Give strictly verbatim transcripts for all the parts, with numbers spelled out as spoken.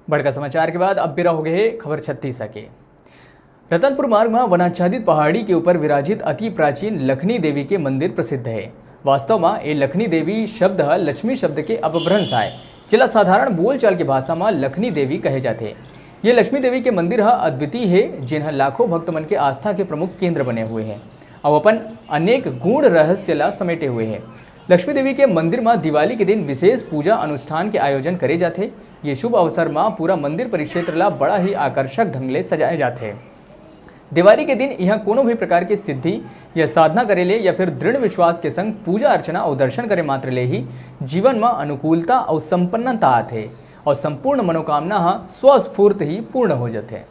बड़का समाचार के बाद अब बेरा हो गए हे खबर छत्तीस के। रतनपुर मार्ग म वनाच्छादित पहाड़ी के ऊपर विराजित अति प्राचीन लखनी देवी के मंदिर प्रसिद्ध हे। वास्तव म ए लखनी देवी शब्द ह लक्ष्मी शब्द के अपभ्रंश आय, जेला साधारण बोलचाल के भाषा म लखनी देवी कहे जाथे। ये लक्ष्मी देवी के मंदिर ह अद्वितीय हे, जेन ह लाखों भक्त मन के आस्था के प्रमुख केंद्र बने हुए हे अउ अपन अनेक गूढ़ रहस्य ला समेटे हुए हे। लक्ष्मी देवी के मंदिर म दिवाली के दिन विशेष पूजा अनुष्ठान के आयोजन करे जाथे। ये शुभ अवसर म पूरा मंदिर परिक्षेत्र ला बड़ा ही आकर्षक ढंग ले सजाए जाथे। देवारी के दिन इहाँ कोनो भी प्रकार के सिद्धि या साधना करे ले या फिर दृढ़ विश्वास के संग पूजा अर्चना अउ दर्शन करे मात्र ले ही जीवन म अनुकूलता अउ संपन्नता आथे अउ संपूर्ण मनोकामना ह स्वस्फूर्त ही पूर्ण हो जाथे।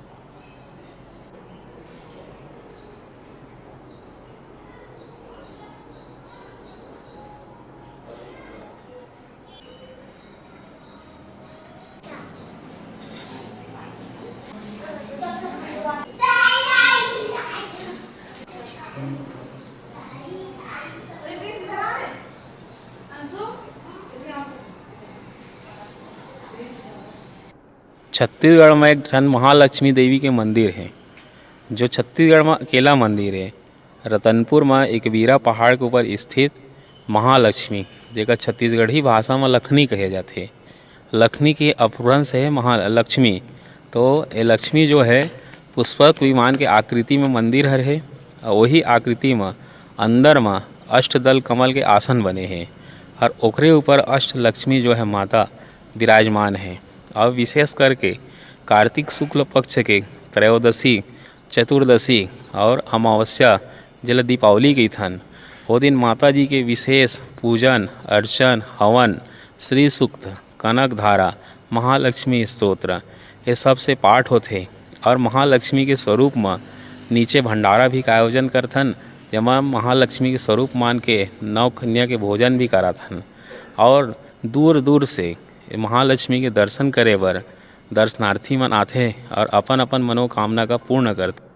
छत्तीसगढ़ म एक ठन महालक्ष्मी देवी के मंदिर हे, जो छत्तीसगढ़ म अकेला मंदिर हे। रतनपुर म एकबीरा पहाड़ के ऊपर स्थित महालक्ष्मी, जेकर छत्तीसगढ़ी भाषा म लखनी कहे जाथे, लखनी के अपभ्रंश हे महालक्ष्मी। तो ये लक्ष्मी जो है पुष्पक विमान के आकृति म मंदिर हर हे, अउ वही आकृति म अंदर म अष्टदल कमल के आसन बने हे, और ओकरे ऊपर अष्टलक्ष्मी जो है माता विराजमान हे। और विशेष करके कार्तिक शुक्ल पक्ष के त्रयोदशी, चतुर्दशी और अमावस्या, जेला दीपावली कहिथन, ओ दिन माता जी के विशेष पूजन, अर्चन, हवन, श्री सूक्त, कनक धारा, महालक्ष्मी स्तोत्र, ये सब से पाठ होथे। और महालक्ष्मी के स्वरूप म नीचे भंडारा भी का आयोजन करथन, जेमा महालक्ष्मी के स्वरूप मान के नौ कन्या के भोजन भी कराथन। और दूर दूर से महालक्ष्मी के दर्शन करे बर दर्शनार्थी मन आथे और अपन अपन मनोकामना का पूर्ण करथे।